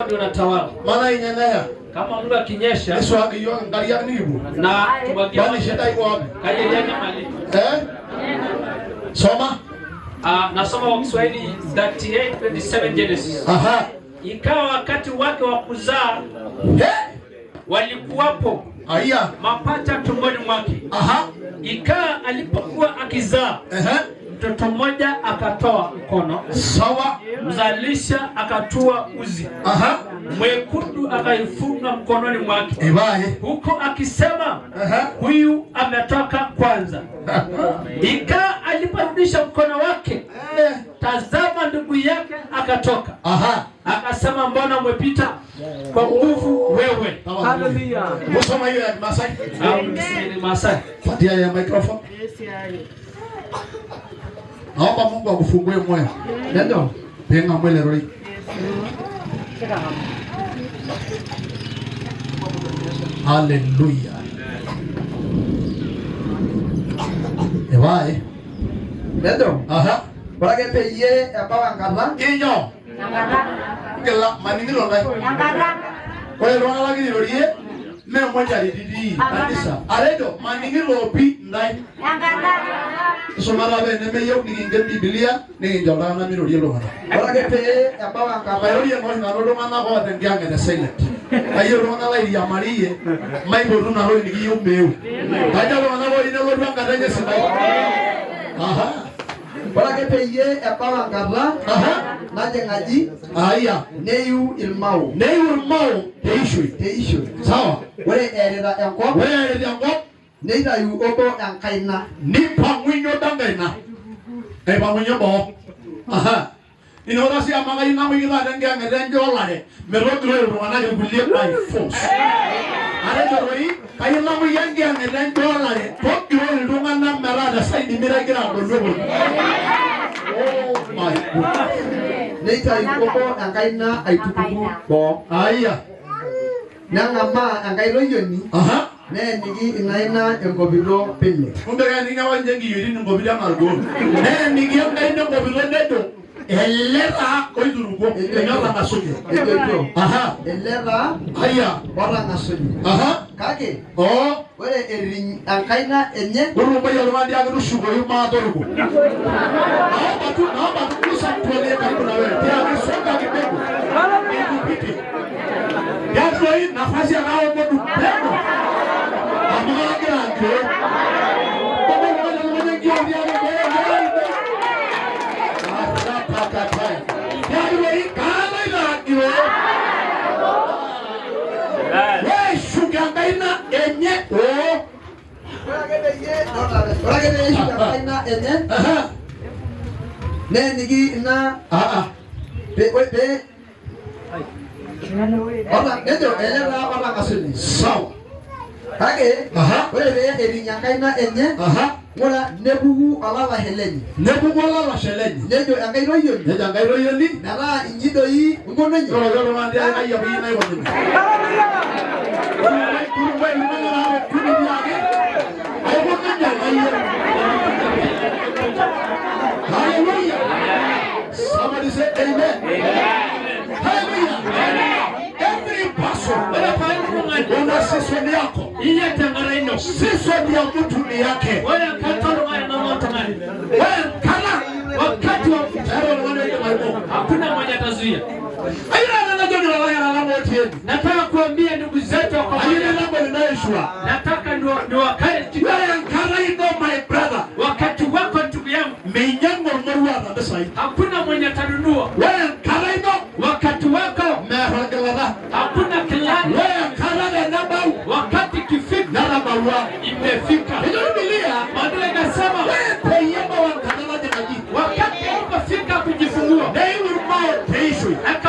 ndio unatawala. Maana inyeneya Kama Mungu akinyesha nisuaki yiok inkariak nikipuo. Na tumwagie Kwani shida iko wapi? Kaja nyamali. Eh? Soma. Ah, nasoma kwa Kiswahili 38:27 Genesis. Aha. Ikawa wakati wake wa kuzaa Eh? walikuwapo Aya. Mapacha tumboni mwake. Aha. Ikawa alipokuwa akizaa Ehe. Mtoto mmoja akatoa mkono, Sawa. Mzalisha akatua uzi Aha. Mwekundu akaifunga mkononi mwake, Ibaye. Huko akisema, Aha. Huyu ametoka kwanza. Ikawa aliporudisha mkono wake, tazama ndugu yake akatoka. Aha. Akasema, mbona umepita kwa nguvu wewe? Hallelujah. Musoma hiyo ya Kimasai. Au ni Masai. Patia ya microphone. Naomba Mungu akufungue moyo. Ndio. Penga mwele roi. Hallelujah. Ebae. Nejo. Aha. Ore ake peyie ebau enkata Inyo. Ngila maning'ito ntae. Ore iltung'anak lakira airorie mee moja titii kanisa. Atejo maning'ito pi ntae. Isumata apa enemeyieu nikinken Biblia nikincho iltung'anak mirorie iltung'anak. Ore ake pee ebau enkata Mairorie naa oshi nanu iltung'anak oota enkiyang'et e silent. Kayieu iltung'anak lairiamariyie maipotu ina toki nikiyieu meeu. Kajo iltung'anak ooyieu nelotu enkata enye sidai. Aha. Ore ake peyie ebau enkata Aha. najing aji Aya. Neiu irmao. Neiu irmao teishoi. Teishoi. Sawa. Ore eerita enkop. Ore eerita enkop. Neitayu obo enkaina. Neipang'unye obo enkaina. Aipang'unye boo. Aha. Ina sii amu kayieu namuiki taata enkiyang'et enjoolare metogiroi iltung'anak irkulie by force. Atejo doi kayieu namuiki enkiyang'et enjoolare togiroi iltung'anak metaa te side mira igira agolu eponu. Oh my goodness. Neitayu obo enkaina aitupuku boo. Aya. Neng'amaa enkae toyioni. Aha. Neeniki ina aina enkopito pile. Kumbe keeniki apa ninche nkiyioitin inkopito enaa irkuo. Neeniki enkaina enkopito nejo ele taa oiturukuo ninye otang'asunye. Ejoito. Aha. Ele taa Aya. otang'asunye. Aha. Kake Oo. Ore eriny enkaina enye. Turumbai oltung'ani tiaki tushukoyu maatoriko. Naomba tu gusa mtu aliye karibu na wewe. Tiaki songa kidogo. Nikupite. Tiaki doi nafasi akaomonu pendo. Amu kagira agiroo. Baba oltung'ani oltung'ani enkiyio tiaki Arapakataya. Tiaki doi kaloito agiroo. Weeshuka enkaina enye oo. Ore ake peyie eshuk enkaina enye. Aha. Neeniki ina Aa. Pee nejo ele taa otang'asunye. Sawa. Kake Aha. ore pee eriny enkaina enye. Aha. Ng'ura nepuku olalashe lenye. Nepuku olalashe lenye. Nejo enkae toyioni. Nejo enkae toyioni. Metaa inji doi inkununye. Ore oltung'ani tiaki kai apa iyieu naikununye. Turumbai iltung'anak aare kuni tiaki aikununye enkai. Hallelujah. Somebody say amen. Hallelujah. Every person Ore pooki tung'ani una season yako. Iyata enkata ino. Season ya mtu ni yake. Ore enkata oltung'ani naa oltung'ani. Wewe kala Wakati wa mtu tayari oltung'ani oidim aiboo. Hakuna mwenye atazuia. Ayieu najo nilalakera lang otii ene. Nataka kuambia ndugu zetu wa Ayieu pamoja. nilambo ninayoishua. Nataka niwakariji. Ore enkata ino my brother. Wakati wako ndugu yangu. Minyang'u ormoruak mpisai. Hakuna mwenye atanunua. Ore enkata ino. Wakati wako. Meeta orgilata. Hakuna kilani. Ore enkata tenebau. Wakati ikifika. Netabaua. Imefika. Ejo Biblia. Maandiko inasema. Ore peyie ebau enkata najing aji. Wakati alipofika kujifungua. Neiu irmao teishoi. Akatoa